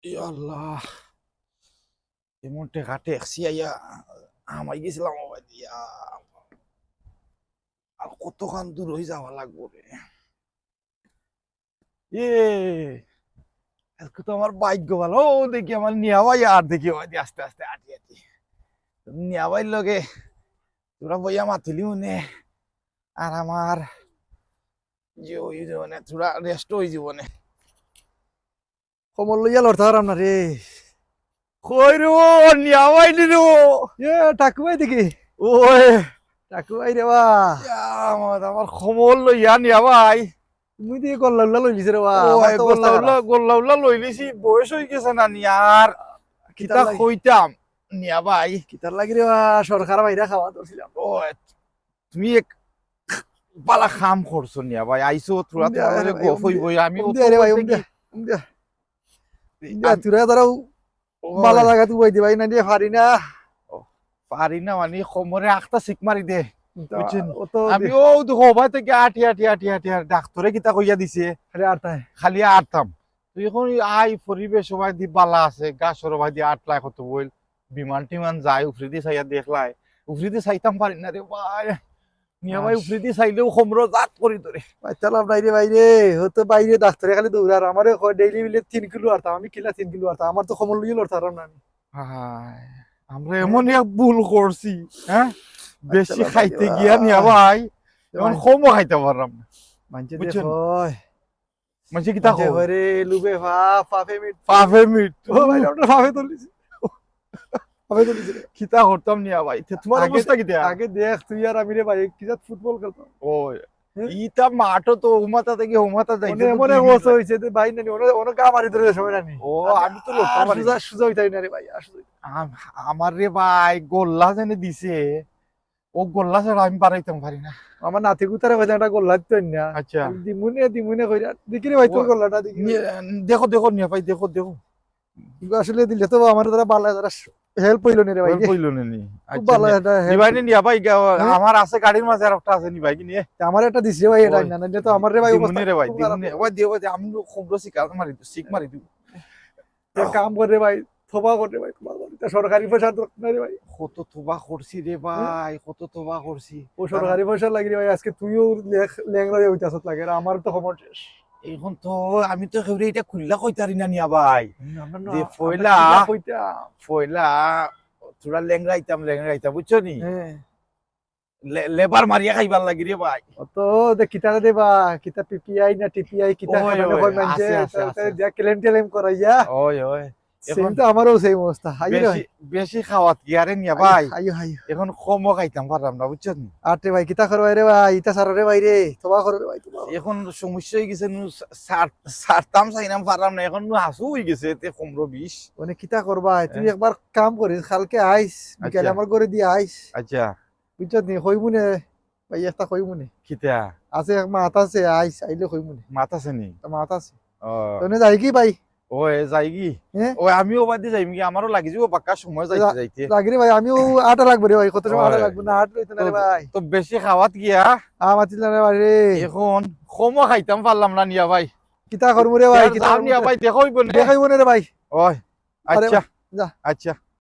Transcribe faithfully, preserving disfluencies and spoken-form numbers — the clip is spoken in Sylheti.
ইয়া আল্লাহ, এমন টেকা ট্যাক্সি আইয়া হামাই গেছিলাম ওবায়দি। আর কতখান দূর অই যাওয়া লাগবো রে। এ, আজকে তো আমার ভাগ্য ভালা। অউ দেখি আমার নিয়া ভাই আর দেখি ওবায়দি আস্তে আস্তে আটি আটি। নিয়া ভাইর লগে থুড়া বইয়া মাতিলিমু নে। আর আমার যে অই যাইবো নে, থুড়া rest অই যাইবো নে। কমর লইয়া লড়তা পাররাম না রে। কই রে ও, নিয়া ভাই নি রে ও। এ, টাকু ভাই দেখি। ওই। টাকু ভাই রে বা। ইয়া, আমার, আমার কমর লইয়া নিয়া ভাই। তুমি দেখি গল্লা উল্লা লইলিছে রে বা। ও, আমার তো অবস্থা খারাপ। গল্লা উল্লা লইলিছি, বয়স অই গেছে না নি আর। কিতা কিতা লাগে? কইতাম, নিয়া ভাই। কিতার লাগি রে বা, সরকার বাইরা খাওয়া ধরছিলাম। ও, তুমি এক বালা কাম করছো নিয়া ভাই, আইছো থুড়া উম দে, থুড়া আরে ভাই, গফ অইবো, আমি উম দে, আরে ভাই, উম দে, উম দে। উম দে, থুড়া দাঁড়াও, ও বালা ভাই। জাগাত উবাই দে ভাই, না নিয়া পারি না। ও, পারি না মানে কমরে আখতা শিক মারি দে, তা বুঝছেন? ও তো আমি দে- ও দেখো ওবায় থাকি আটি আটি আটি আটি আর ডাক্তরে কিতা কইয়া দিছে, আরে আর তাই। খালি আটতাম। তো এখন এই আই পরিবেশ ওবায়দি বালা আছে, গাছর ওবায়দি আটলায় কত বইল, বিমান টিমান যায়, উফরেদি চাইয়া দেখলায়, উফরেদি চাইতাম পারি না রে ভাই। নিয়া ভাই, আস। উফরেদি চাইলেও কমরো জাত করি ধরে। বাইচ্চা লাভ নাই রে ভাই রে, ও তো বাইরে ডাক্তরে খালি দৌড়ার, আমারে কয় ডেইলি বিলে তিন কিলো আটতাম, আমি কিলা তিন কিলো আটতাম, আমার তো কমর লইয়া লড়তাম পাররাম না আমি। হায়, আমরা এমন এক ভুল করছি, হ্যাঁ? আচ্ছা, বেশি বাবা, খাইতে বাবা। গিয়া নিয়া ভাই, এখন ভাই। কমও খাইতাম পাররাম না। মানষে বুঝছেন? দেখো, মানষে কিতা মানষে কয়? কয় রে, লুবে পা-, পাপে মৃত্যু। পাপে মৃত্যু। ও ভাই, আমরা পাপে তুলিছি। পাপে তুলিছি রে। কিতা করতাম নিয়া ভাই? তে তোমার আগে, অবস্থা কিতা? আগে দেখ, তুই আর আমি রে ভাই, কিতা ফুটবল খেলতাম। ও, হ্যাঁ? ইতা মাঠো তো উমাতা থাকি উমাতা যাইতে অনে তো এমন দুই এক অবস্থা মিনিট। অইছে যে ভাই নানি, অনে, অনে গা মারি ধরে সময় নানি। ও, আমি, আমি তো লড়তাম আর পারি না। সুজা, সুজা অইতাই না রে ভাই, আর সুজা অইতাই না। আম-, আমার রে ভাই, গল্লা যেনে দিছে, ও গল্লা ছাড়া আমি বাড়াইতাম পারি না। আমার নাতি গুতারে কইছে একটা গল্লা দিতে না। আচ্ছা। আমি দিমুনে, দিমুনে কইরা। দেখি রে ভাই, তোর ও, গল্লাটা দেখি। নি-, দেখো, দেখো, নিয়া ভাই, দেখো, দেখো। কিন্তু আসলে দিলে তো আমার দ্বারা বালা, দ্বারা help অইলো নি রে ভাই। Help অইলো নি নি। খুব আচ্ছা, বালা নি-, একটা help। নিবাই নি, নিয়া ভাই, গা-, হ্যাঁ? আমার আছে গাড়ির মাঝে আর একটা আছে, নিবাই কি নিয়ে? তে আমার একটা দিস রে ভাই, এটা ওই, না, না, এটা তো আমার রে ভাই দিমুনে অবস্থা রে ভাই, খুব খারাপ। দিমুনে। ওই দে, ওই দে, আমি খুব বড় শিকার মারি, শিক মারি দিমু। এক কাম কর রে ভাই, তওবা কর রে ভাই, তওবা কর। ইটা সরকারি পয়সার দরকার নাই রে ভাই। কত তওবা করছি রে ভাই, কত তওবা করছি। ও সরকারি পয়সা লাগি রে ভাই, আজকে তুইও লেখ-, লেংড়া অইয়া অইতাছত লাগে, আর আমার তো খবর শেষ। এখন তো আমি তো কেউরে ইটা খুললা কইতারি না নিয়া ভাই। হুম, আমরা না, যে আমরা পয়লা, খুললা কইতাম। পয়লা থুড়া লেংড়াইতাম, লেংড়াইতাম, বুঝছো নি? হ্যাঁ। লে-, লেবার মারিয়া খাইবার লাগি রে ভাই। অত দে কিতা রে বা, কিতা পিপিআই না টিপিআই, কিতা ওই, খাইবার ওই, কয় মানষে, আছে, আছে, তা-, তা আছে। দিয়া ক্লেম টেলেম করাইয়া। ওই, ওই। সেম এখন তো আমারও সেম অবস্থা। হাই রে ভাই। বেশি, বেশি খাওয়াত গিয়া রে নিয়া হাই, ভাই। Hi, hi. এখন কমও খাইতাম পারলাম না, বুঝছো নি? আরে ভাই, কিতা করবায় রে ভাই, ইতা ছাড়ো রে ভাই রে, তওবা করো রে ভাই, তওবা করো। এখন সমস্যা অই গেছে, নু সা-, সার-, সারতাম চাইলাম পারলাম না, এখন নু হাসু অই গেছে, এতে কমরো বিষ। মানে কিতা করবায়, তুই হ্যাঁ। একবার কাম করিস, কালকে আইস, বিকালে আচ্ছা। আমার ঘরে দিয়া আইস। আচ্ছা। বুঝছত নি? কইমু নে, ভাই, একটা কইমু নে। কিতা? আছে এক মাত আছে, আইস, আইলে কইমু নে। মাত আছে নি? তা মাত আছে। ও। তনে যাই কি ভাই? ও, এ যাই কি? হ্যাঁ? ও, আমিও বাদে যাইমু কি? আমারও লাগি যাইবো বাক্কা সময় যাইতে যা-, যাইতে। লাগি রে ভাই, আমিও আটা লাগবো রে ভাই, কত সময় আটা ওই। লাগবো না, আট লইতে না তো, রে ভাই। তো বেশি খাওয়াত গিয়া। আ, মাতিল না রে ভাই রে। এখন কমও খাইতাম পারলাম না নিয়া ভাই। কিতা করমু রে ভাই, ইয়ার কিতা দাম করমু নিয়া রে? ভাই, দেখা অইবো নে। দেখা অইবো নে রে ভাই। ওই, আরে আচ্ছা, ভাই, যা। আচ্ছা।